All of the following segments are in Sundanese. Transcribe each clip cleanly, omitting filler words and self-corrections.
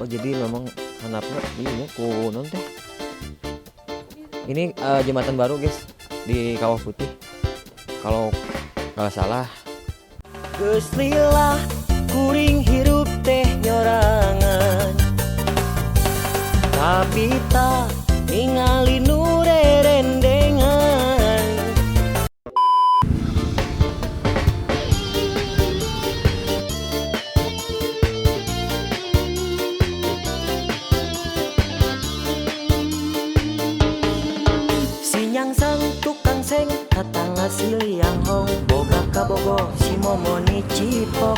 Oh, jadi memang handapna ieu nya ku naon teh. Ini jembatan baru, guys, di Kawah Putih. Kalau nggak salah. Geus lila kuring hirup teh nyorangan, tapi tak ningali nu rerendengan. Si nyangsang tukang seng tatangga si liang hong, boga kabogoh si momoni cipok.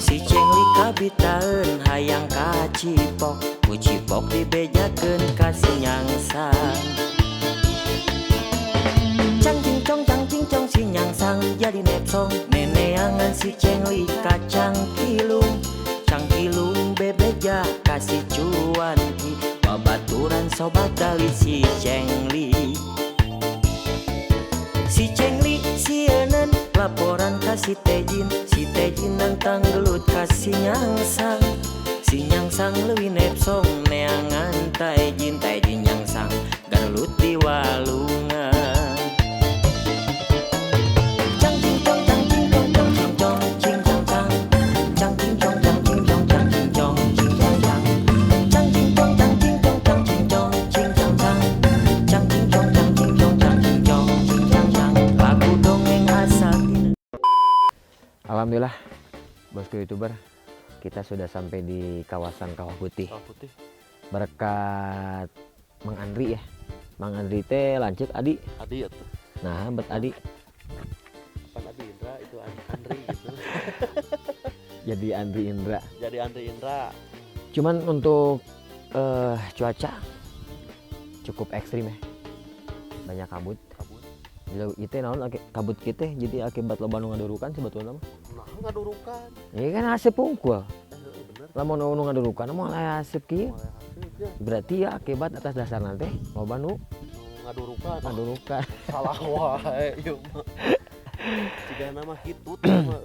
Si cengli kabitaeun hayang kacipok, ku cipok dibejakeun ka si nyangsang. Cang cing cong cang cing cong si nyangsang jadi nepsong, neneangan si cengli ka cangkilung. Cangkilung bebeja ka si cuanki, babaturan sobat dali si cengli. Si cengli sieuneun laporan ka si tejin, si tejin nantang gelut ka si nyangsang. Si nyangsang leuwih nepsong neangan taejin, taejin nyangsang garelut di walungan. Cang cing cong cang cing cong cang cing cong cing cang cang. Cang cing cong cang cing cong cang cing cong cing cang cang. Cang cing cong cang cing cong cang cing cong cing cang cang. Cang cing cong cang cing cong cang cing cong cing cang cang. Lagu dongeng asal tina. Alhamdulillah, bosku YouTuber, kita sudah sampai di kawasan Kawah Putih. Kawah Putih. Berkat Mang Andri ya. Mang Andri teh lanceuk Adi. Adi ya tuh. Nah, bet Adi. Pan Adi Indra itu Andri gitu. Jadi Andri Indra. Jadi Andri Indra. Cuman untuk cuaca cukup ekstrim ya. Banyak kabut. Kabut. Lalu itu naon kabut kita jadi akibat loba nu ngadurukan sebetulnya mah. Nah, ngadurukan. Iya kan asep pungkul. Bener. Lamun nu ngadurukan mah moal asep kieu. Moal asep, ya. Berarti ya akibat atas dasar nanti loba nu ngadurukan. Ngadurukan. Salah wae ieu mah. Cigana mah hitut mah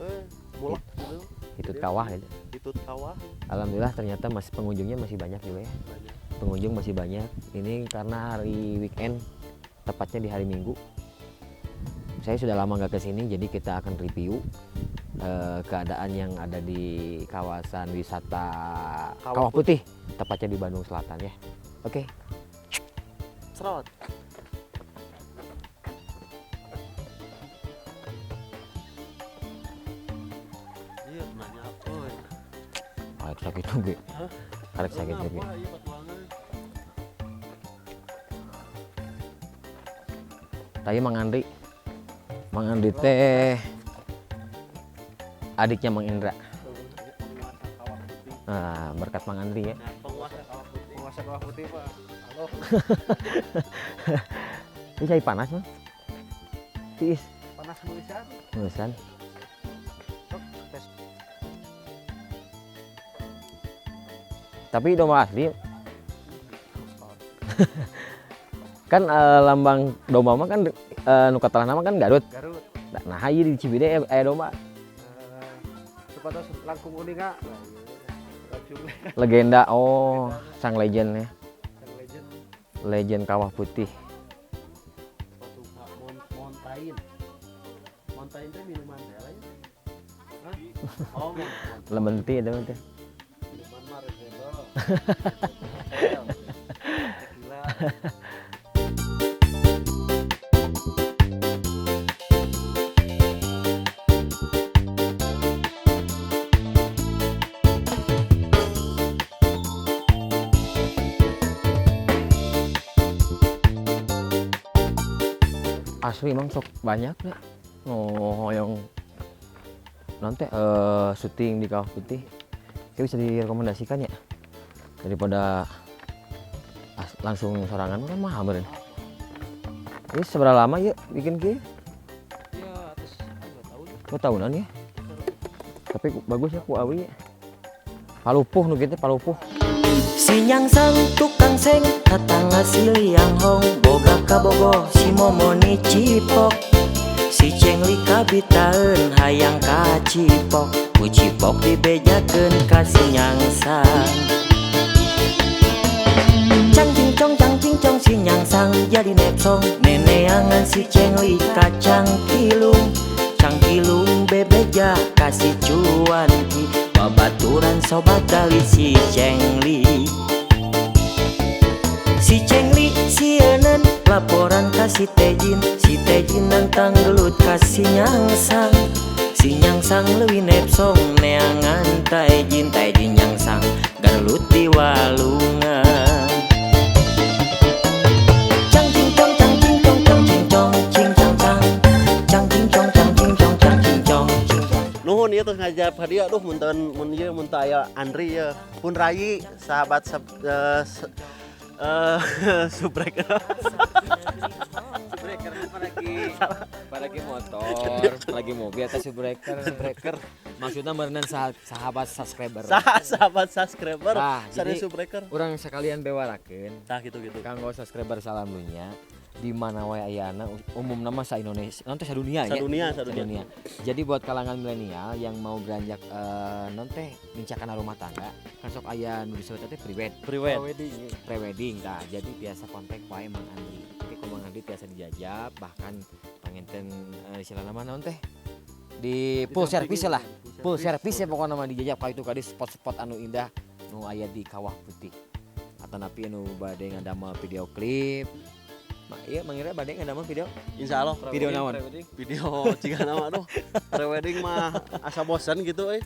mulak gitu. Hitut kawah gitu. Hitut kawah. Alhamdulillah ternyata masih pengunjungnya masih banyak juga ya. Banyak. Pengunjung masih banyak. Ini karena hari weekend, tepatnya di hari Minggu. Saya sudah lama nggak kesini, jadi kita akan review keadaan yang ada di kawasan wisata Kawah Kawah Putih, tepatnya di Bandung Selatan ya. Oke. Serot. Iya, nanya apa? Karek sakit oge. Hah? Karek sakit Kenapa? oge. Iya, patuangan. Tadi Mang Andri. Mang Andri teh adiknya Mang Indra. Nah, berkat Mang Andri ya. Nah, penguasa Kawah Putih. Penguasa Kawah Putih, Pak. Halo. Ini cai panas, Mang. Tiis. Panas meusan. Meusan. Sok, tes. Tapi domba asli. Kan lambang domba mah kan nu katalah nama kan Garut. Garut. Nah, ieu di Ciwidey aya domba. Supados langkung uninga. Nah, iya. Legenda, oh, sang legend ya. Sang legend. Legend Kawah Putih. Sepatu Mountain. Mountain teh minuman teh lain. Hah? Oh, Mountain. Lemon tea itu teh. Minuman mah Red Label. Tequila. Asli emang sok banyak deh. Oh, yang nanti syuting di Kawah Putih, kayak bisa direkomendasikan ya daripada langsung sorangan kan mahal bener. Ini seberapa lama ya bikin ki? Ya, atas 2 tahun. 2 tahunan ya. Tapi bagus ya ku awi. Palupuh nu kitu palupuh. Si nyangsang tukang seng tatangga si liang hong, boga kabogoh si momoni cipok. Si cengli kabitaeun hayang kacipok, ku cipok dibejakeun ka si nyangsang. Cang cincong cang cincong si nyangsang jadi nepsong neneangan si cengli kacang kilung cang kilung bebeja kasih cuanki babaturan sobat dali si cengli. Si cengli sieuneun laporan ka si Tejin nantang gelut ka si nyangsang. Si nyangsang leuwih nepsong neangan Taejin, Taejin nyangsang garelut di walungan. Cang cincong cang cincong cang cincong cing cang cang. Cang cincong cang cincong cang cincong cing cang. Nuhun ieu terus ngajab ka dieu aduh mun teu mun ieu mun teu aya Andri ieu. Pun Rayi sahabat subrek. Subbreaker apalagi motor, apalagi mobil atau subbreaker. Subbreaker. Maksudnya meureunan sahabat subscriber. Sahabat subscriber, Tah, sari jadi subbreaker. Urang sekalian bewarakeun. Tah gitu-gitu. Kanggo subscriber salam dunya di mana wae ayana umumna mah sa Indonesia, non teh sadunia nya. Sadunia, sadunia. Jadi buat kalangan milenial yang mau beranjak non teh mincakan rumah tangga, kan sok aya nu disebut teh prewed. Prewed. Prewedding tah. Jadi biasa kontak wae Mang Andri. Oke, ku Mang Andri biasa dijajab bahkan panginten istilahna mah naon teh di full service lah. Full service ya pokokna mah dijajab ka itu ka di spot-spot anu indah nu aya di Kawah Putih. Atau napi anu bade ngadamel video klip. Iya, mangira bade ngadamel video. Insyaallah Video naon? Video ciga nama aduh. Prewedding mah asa bosan gitu euy.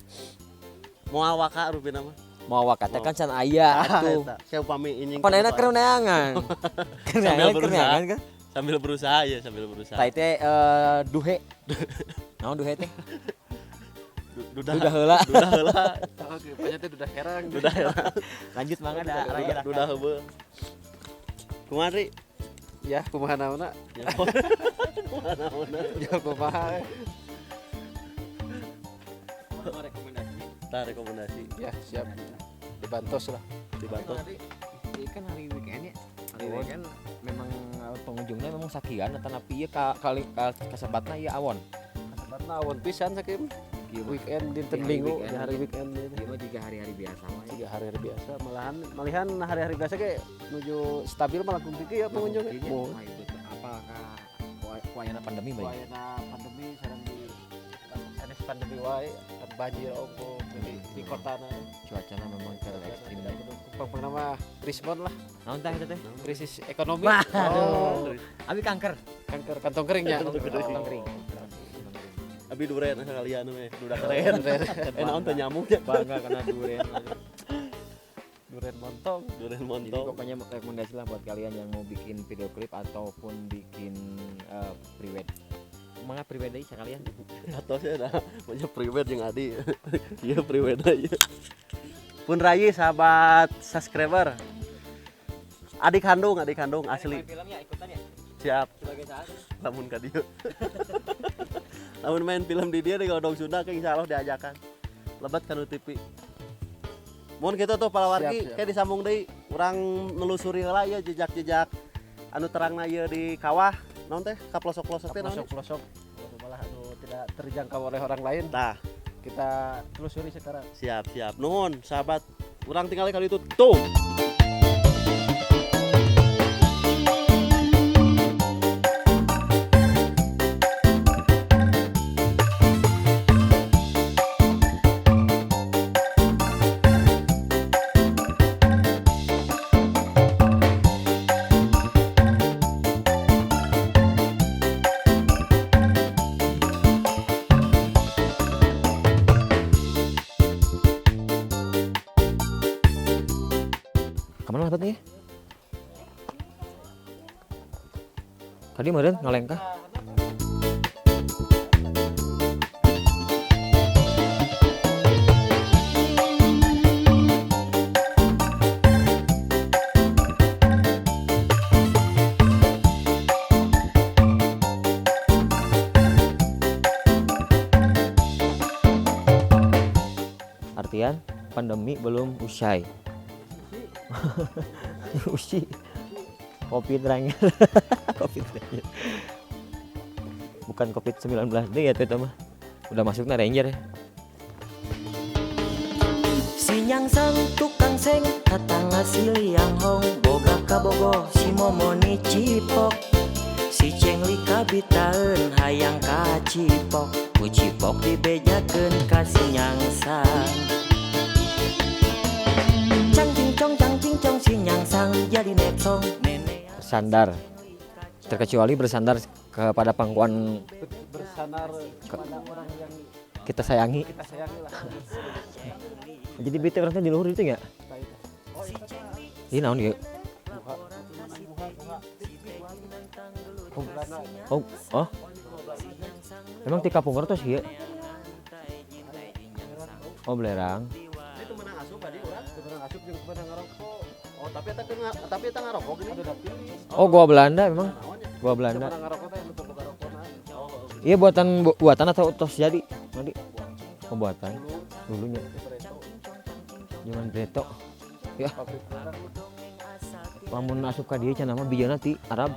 Moal waka rupina mah. Moal waka teh kan can aya atuh. Eta. Saya upami inying. Pan enak keur neangan. Keur Sambil neangan, keur berusaha. neangan kan. Sambil berusaha ya, sambil berusaha. Tah teh duhe. Naon duhe teh? Dudah. Dudah heula. Dudah heula. Oke, banyak teh dudah herang. Dudah heula. Lanjut mangga da. Dudah heubeul. Kumaha Ri? Ya, kumaha naonna? Ya. Kumaha naonna? Ya kumaha. Tah rekomendasi Ya, siap. Dibantos lah. dibantu. Ini kan hari weekend ya. Hari weekend memang pengunjungnya memang sakian atau napi ieu ka kali kasebatna ieu awon. Kasebatna awon pisan sakieu. Ieu mah. Weekend dinten Di hari Minggu, weekend di hari mungkin. weekend gitu. Ieu mah juga hari-hari biasa wae. Tiga hari-hari biasa, malahan malihan hari-hari biasa ke menuju stabil malah kumpul ya pengunjungnya. Mungkin Oh. ya, itu apakah ku ayana pandemi Ku bae? ayana pandemi sareng di sanes pandemi wae, kan banjir ongko di kotana. Cuacana memang terlalu ekstrim. Pokokna mah Rismon lah, Naon tah eta teh? krisis ekonomi. Wah, Oh, Abi kanker. kanker kantong keringnya. Kantong kering. Kantong kering. Abi duren sekalian we, duda keren. Naon teh nyamuk ya. Bangga karena duren. Duren montong. Duren Jadi montong. pokoknya rekomendasi lah buat kalian yang mau bikin video klip ataupun bikin prewed. Mangga prewed deui sekalian. Atau saya dah banyak prewed jeung Adi. Iya prewed ieu. Pun Rayi sahabat subscriber. Adik kandung asli. Filmnya ikutan ya Siap. sebagai saha? Lamun ka dieu. Lamun main film di dia di Godong Sunda ke insyaallah diajakan. Lebat kanu TV. Mohon gitu tuh para wargi, Siap, siap. kayak disambung deui urang nelusuri heula ieu jejak-jejak anu terangna ieu di kawah. Naon teh? Ka pelosok-pelosok teh naon? Pelosok-pelosok malah anu tidak terjangkau oleh orang lain. Tah, Kita telusuri sekarang. siap siap. Nuhun sahabat. Urang tinggal kali itu tuh. Kemana lah nih? Tadi meureun ngalengkah. Artian pandemi belum usai. Usi. Kopi terakhir. Kopi terakhir. Bukan Covid-19 deh ya itu mah. Udah masuknya Ranger ya. Si nyangsang tukang Nyangseng tatangga si Liang Hong boga kabogoh si Momoni Cipok. Si Cengli kabitaeun hayang ka Cipok, ku Cipok dibejakeun ka si Nyangsang. Cang cing cong cang cing cong si Nyangsang jadi nepsong nenek. Bersandar, terkecuali bersandar kepada pangkuan Bersandar kepada orang yang kita sayangi. Kita sayangi lah. Jadi bete orangnya di luhur itu ya? Ini naon ieu? Oh, oh. Emang ti kapungkur tos ieu? Oh, belerang. Itu menang asup tadi urang. Menang asup jeung menang ngarokok. Oh, tapi eta ngarokok gini. Oh, gua Belanda emang. Gua Belanda. Menang ngarokok teh nu boga rokona. Iya, buatan atau tos jadi? Nanti. Oh, buatan. Dulunya. Zaman Breto. Ya. Lamun asup ka dieu cenah mah bijana ti Arab.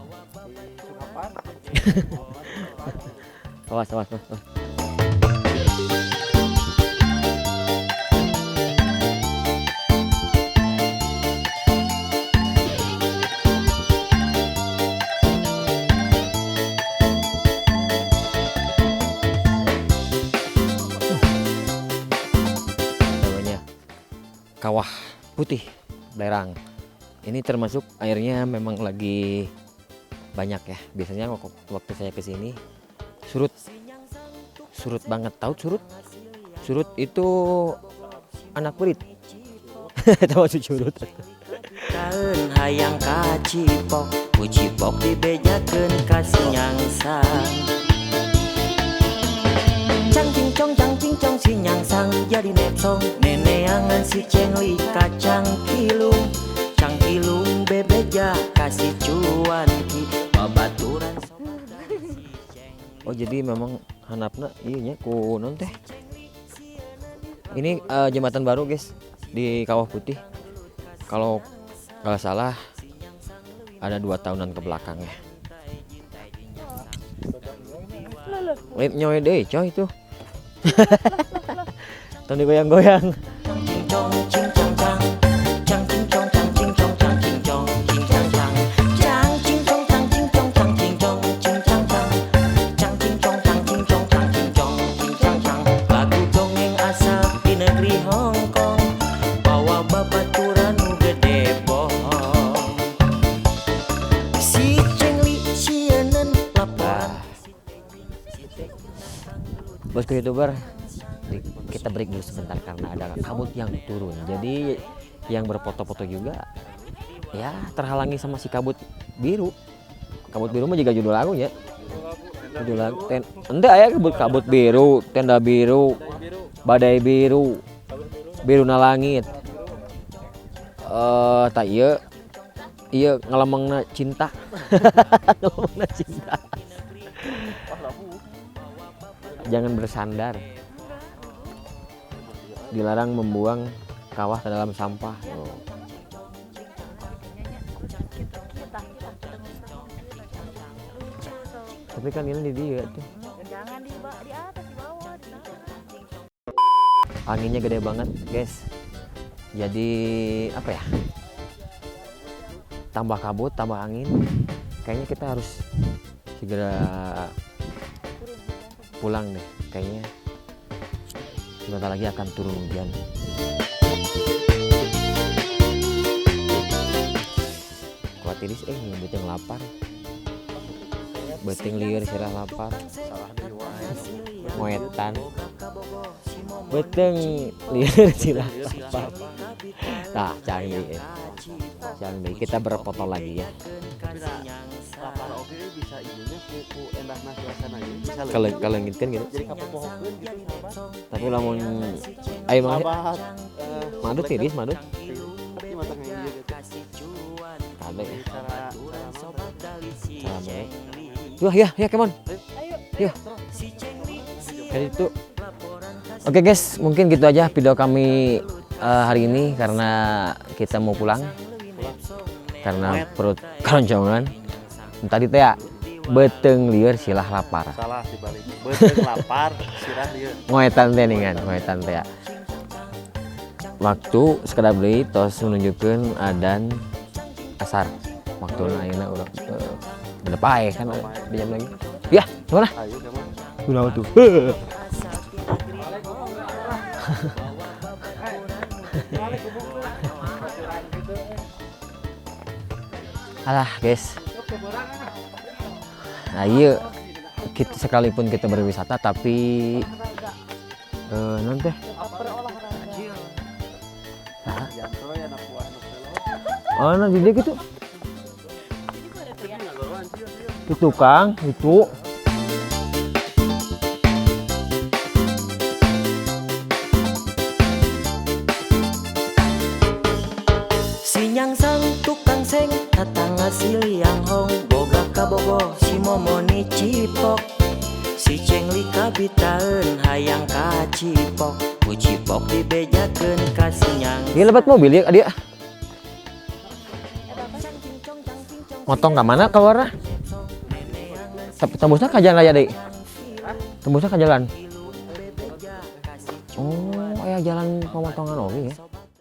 Awas, awas, awas. Namanya Kawah Putih Belerang. Ini termasuk airnya memang lagi banyak ya. Biasanya waktu saya kesini surut, surut banget. Tahu surut? Surut itu anak murid. Tahu surut. Kaeun hayang ka Cipok, ku Cipok dibejakeun ka si Nyangsang. Cang cing cong cang cing cong si Nyangsang jadi nepsong neneangan si Cengli kacang kilung. Cangkilung bebeja kasih cuanki babaturan. Oh, jadi memang hanapna ieu nya ku non teh. Ini jembatan baru guys di Kawah Putih. Kalau nggak salah ada 2 tahunan ke belakang ya. Nyoe deh coy itu. Tong digoyang-goyang. Bosku YouTuber, kita break dulu sebentar karena ada kabut yang turun. Jadi yang berfoto-foto juga ya terhalangi sama si kabut biru. Kabut biru mah juga judul lagu ya. Judul lagu. Ente aya kabut biru, tenda biru, badai biru, biru na langit. Tak ieu, ieu ngalemengna cinta. Ngalemengna cinta. Jangan bersandar. Dilarang membuang kawah ke dalam sampah. Oh. Tapi kan ini di dia tuh. Jangan di atas, di bawah, di sana. Anginnya gede banget, guys. Jadi apa ya? Tambah kabut, tambah angin. Kayaknya kita harus segera pulang deh. Kayaknya sebentar lagi akan turun hujan. Kuat tiris, nyebutnya lapar. Beuting lieur sirah lapar. Moetan. Beuting lieur sirah lapar. Nah, canggih. Canggih. Kita berfoto lagi ya. Lapar oke bisa ininya ku endahna suasana ieu bisa kalengitkeun gitu. Jadi kapopohokeun gitu sahabat. Tapi lamun aya mah madu tiris madu. Tapi mata kayak gitu. Ada ya. Cara cara. Wah ya, ya come on. Ayo. Kayak itu. Oke guys, mungkin gitu aja video kami hari ini karena kita mau pulang. Karena perut keroncongan. Tadi teh ya, beuteung lieur silah lapar. Salah dibalik. Beuteung lapar, sirah lieur. Ngoetan teh ningan, ngoetan teh ya. Waktu sekedap deui tos menunjukkeun adan asar. Waktu ayeuna urang udah paeh kan di jam lagi. Ya, gimana? Ayo sama. Udah tuh. Alah, guys. Nah, iya kita sekalipun kita berwisata tapi nanti Jantoy anak buah nu pelo. oh nah jadi gitu itu tukang itu. Sinyang sang tukang seng tatangga si Liang Hong boga kabogoh si Momoni Cipok si Cengli kabitaeun hayang ka Cipok ku Cipok dibejakeun ka Sinyang. Ini lebat mobil ya dia motong ke mana keluar? Tembusnya ke jalan raya deh, tembusnya ke jalan. Oh ya, jalan pemotongan oke ya.